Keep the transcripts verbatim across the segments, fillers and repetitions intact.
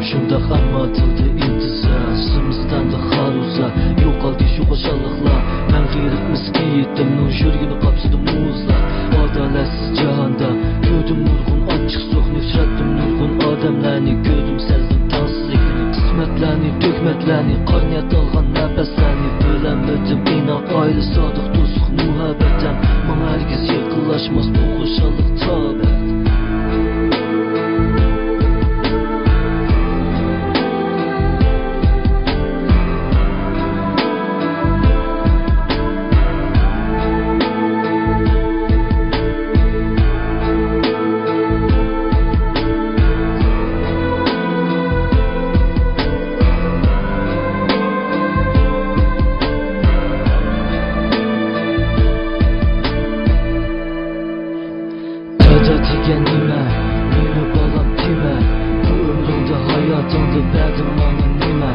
شۇنداق ئەمما تىلدا ئىنتىزار، زىمىستاندا خارۇزا، يوقالدى شۇ خۇشاللىقلار. مەن غېرىب مىسكىن يېتىمنىڭ يۈرىكىنى قاپسىدى مۇزلار. ئادالەتسىز جاھاندا كۆردۈم نۇرغۇن ئاچچىق سوقنى، ئۇچراتتىم نۇرغۇن ئادەملەرنى، كۆردۈم سەزدىم تەڭسىزلىكنى. قىسمەتلەرنى، تۆھمەتلەرنى، قارنىيەت ئالغان نەپەسلەرنى بىلەلمىدىم ئىناق ئائىلە، سادىق دوستلۇق، مۇھەببەتەم. ماڭا ھەرگىز يېقىنلاشماس بۇ خۇشاللىق تابەت. دادا دېگەن نېمە؟ مېنى بالام دېمە. بۇ ئۆمرۈڭدە ھاياتىڭدا بەردىڭ ماڭا نېمە؟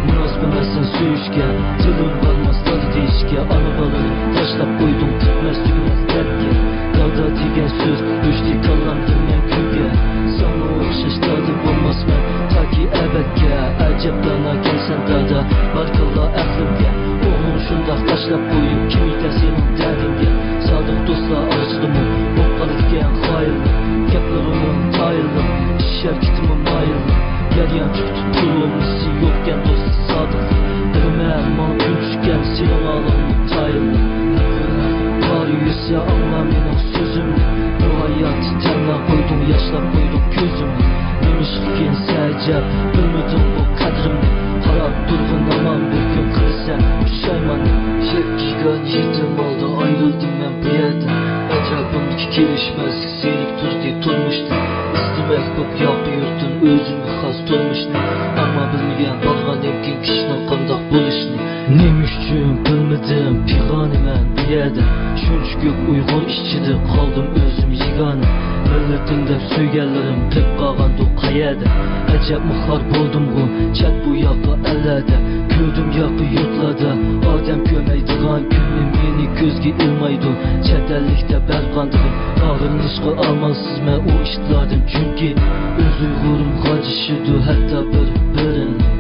مۇناسىپ ئەمەسسەن سۆيۈشكە، تىلىم بارماس دادا دېيىشكە. ئانا بالىنى تاشلاپ قويدۇڭ پۈتمەس تۈگىمەس دەردكە. دادا دېگەن سۆز ئۆچتى كاللامدىن مەڭگۈگە. ساڭا ئوخشاش دادا بولماسمەن تاكى ئەبەدكە. ئەجەب داناكەنسەن دادا، باركاللا ئەقلىمگە. ئوغلۇڭ شۇنداق تاشلاپ قويۇپ كىم يېتەر سېنىڭ دەردىڭگە؟ سادىق دوستلار ئارىسىدىمۇ بولۇپ قالىدىكەن خايىللىق. گەپلىرىمۇ تايىللىق، ئىش ھەرىكىتىمۇ مايىللىق. يەر يانچۇق تۇتۇلمىسى يوقكەن دوست سادىق. بىلىمەن ماڭا كۈن چۈشكەن سېنىڭ ھالىڭمۇ تايىللىق. قارا يۈسە ئاڭلا مېنىڭ سۆزۈمنى. بۇ ھاياتتا تەملەپ قويدۇڭ، ياشلاپ قويدۇڭ كۆزۈمنى. نېمىشقىكىن سەن ئەجەب بىلمىدىڭ بۇ قەدرىمنى؟ قاراپ تۇرغىن ھامان بىر كۈن قىلىسەن پۇشايماننى. يەپ كىيگەن يېتىم ھالدا ئايرىلدىم مەن بۇ يەردىن. ئەتراپىمدىكى كېلىشمەسلىك زېرىكتۈردى تۇرمۇشتىن. ئىستىمەك بوپ ياقا يۇرتتىن ئۆزۈمگە خاس تۇرمۇشنى. ئەمما بىلمىگەن بارغاندىن كېيىن كىشىنىڭ قانداق بولۇشىنى. نېمە ئۈچۈن بىلمىدىم پىغانى مەن بۇ يەردە؟ شۇنچە كۆپ ئۇيغۇر ئىچىدە قالدىم ئۆزۈم يېگانە. مىللىتىم دەپ سۆيگەنلىرىم قېلىپ قالغاندۇ قەيەردە؟ ئەجەبمۇ خار بولدۇمغۇ چەت بۇ ياقا ئەللەردە. كۆردۈم ياقا يۇرتلاردا ئادەم كۆرمەيدىغان كۈننى، مېنى كۆزگە ئىلمايدۇ چەت ئەللىك دەپ ھەرقاندىقى. ئاغرىنىشقا ئامالسىزمەن ئۇ ئىشلاردىن، چۈنكى ئۆز ئۇيغۇرۇمغا ئاجىشىدۇ ھەتتا بىر-بىرىنى.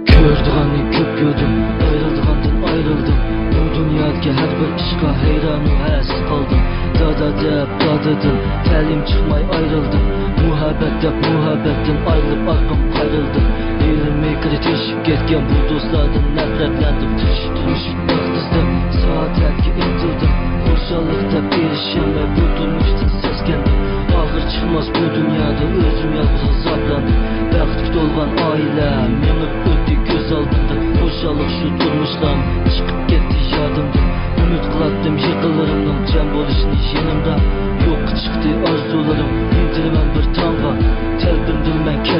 كۆرىدىغاننى كۆپ كۆردۈم، ئايرىلىدىغاندىن ئايرىلدىم. بۇ دۇنيادىكى ھەر بىر ئىشقا ھەيرانۇ ھەسەت قالدىم. دادا دەپ دادىدىن تەلىيىم چىقماي ئايرىلدىم. مۇھەببەت دەپ مۇھەببەتتىن ئايرىلىپ ئارقام قايرىلدىم. ھېلى مېكىرى تېشىپ كەتكەن بۇ دوستلاردىن نەپرەتلەندىم. تىرىشىپ تىرىشىپ بەخت ئىزدەپ سائادەتكە ئىنتىلدىم. خۇشاللىق دەپ ئېرىشەلمەي بۇ تۇرمۇشتىن سەسكەندىم. ئاخىر چىقماس بۇ دۇنيادا ئۆزۈم يالغۇز ئازابلاندىم. بەختكە تولغان ئائىلە مېڭىپ ئۆتتى كۆز ئالدىمدىن. خۇشاللىق شۇ